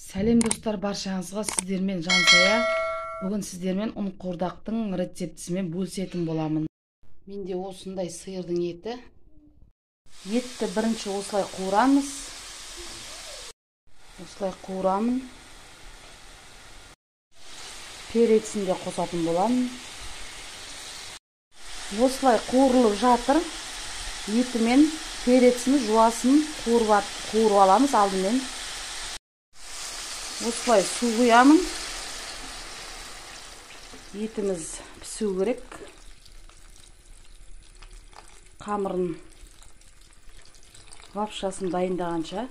Сәлем достар, баршаңызға сіздермен Жансая. Бүгін сіздермен ұн қуырдақтың рецептісімен бөлісетін боламын. Менде осындай сиырдың еті. Етті бірінші осылай қуырамыз. Осылай қуырамын. Перецін де қосатын боламын. Осылай қуырылып жатыр. Еті мен перецін, жуасын қуырып аламыз алдымен. Осылай су құямын. Етіміз пісу керек. Қамырын, лапшасын дайындағанша.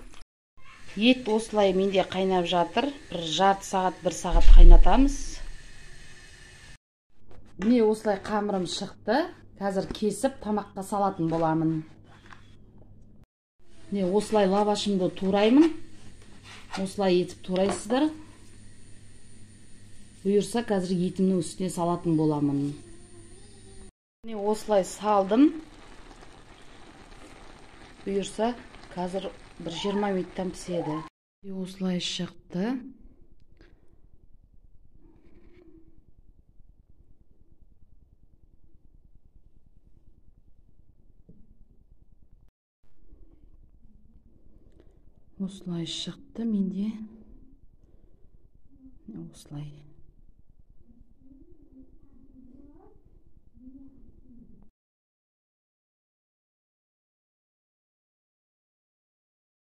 Ет осылай менде қайнап жатыр. Бір жарты сағат, бір сағат қайнатамыз. Міне осылай қамырым шықты. Қазір кесіп тамаққа салатын боламын. Міне осылай лавашымды тураймын. Осылай етіп турайсыздар. Бұйырса қазір етімнің үстіне салатын боламын. Міне осылай салдым. Бұйырса қазір бір 20 минуттан піседі. Осылай шықты. Осылай шықты менде. Осылай.